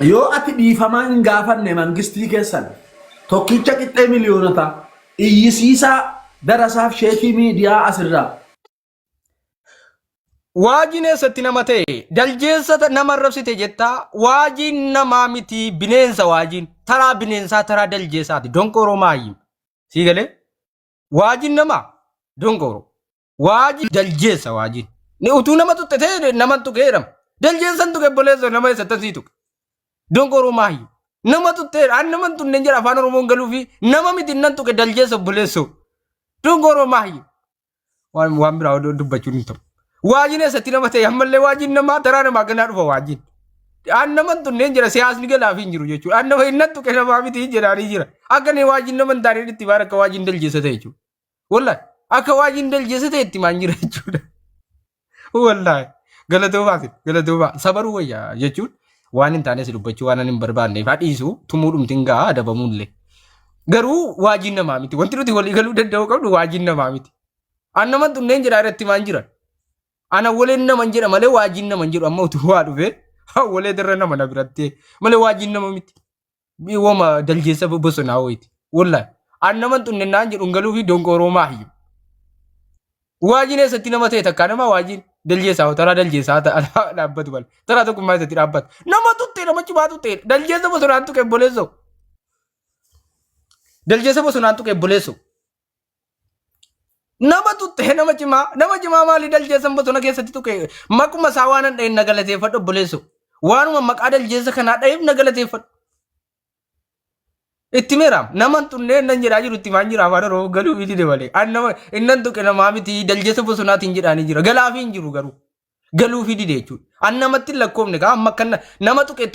Yoo ati dhiifamaa hin gaafanne mangistii keessan tokkicha qixxee miliyoonotaa iyyisiisaa darasaaf sheekii miidiyaa asirraa. Waajiin eessatti nama ta'e daljeessa nama arrabsite jettaa waajiin namaa miti bineensa waajiin taraa bineensaa taraa daljeessaati donqooroo maayyim sii galee waajiin namaa donqooroo Waajii daljeessa waajiin. Ni utuu nama tuqxe ta'e nama tuqee jedhama. Daljeessan tuqe obboleessa nama eessattan sii tuqe. Donqoroo maahi. Nama tuqxee an nama hin tuqne jedha afaan Oromoon galuu fi nama miti nan tuqe daljeessa obboleessoo. Donqoroo maahi. Waan waan biraa odoo dubbachuun hin ta'u. Waajiin eessatti nama ta'e ammallee waajiin namaa taraa namaa ganaa dhufa waajiin. An nama hin tuqne jira siyaasni galaaf hin jiru jechuudha. An nama hin nan tuqe namaa miti jedhaanii jira. Akka inni waajiin nama hin taane itti baara akka waajiin daljeessa ta'e jechuudha. Wallahi akka waajiin daljeessa ta'e itti maan jira jechuudha. Wallahi galatoomaa fi galatoomaa sabaruu wayya jechuun waan hin taanes dubbachuu waan hin barbaanneef hadhiisu tumuu dhumtiin gahaa adabamuullee. Garuu waajiin namaa miti. Wanti nuti walii galuu danda'u qabnu waajiin namaa miti. An nama tunneen jedhaa irratti maan jiran. Ana waleen naman jedha malee waajiin naman jedhu amma utuu waa dhufee walee irra nama na biratti malee waajiin nama miti. Woma daljeessa bosonaa wayiiti. Wallahi. An nama hin xunne naan jedhu hin galuu fi donqooroo maahiyyu. Waajiin eessatti nama ta'e takkaa nama waajiin daljeessaa taraa daljeessaa dhaabbatu malee. Taraa tokkummaa eessatti dhaabbata. Nama tuttee nama cimaa tuttee daljeessa bosonaan tuqe obboleessoo. Daljeessa bosonaan tuqe obboleessoo. Nama tuttee nama cimaa nama cimaa maali daljeessan bosona keessatti tuqe maquma isaa waan hin dha'in na galateeffadhu obboleessoo. Waanuma maqaa daljeessa kanaa dha'eef na galateeffadhu. Itti meeraam nama hin tunnee nan jedhaa jiru itti maan jira afaan oromoo galuu miti malee. An nama innan tuqe namaa miti daljeessa bosonaatiin jedhaanii jira galaafii hin jiru garuu galuufii dide jechuudha. An namatti hin lakkoofne kaa amma akka nama tuqe.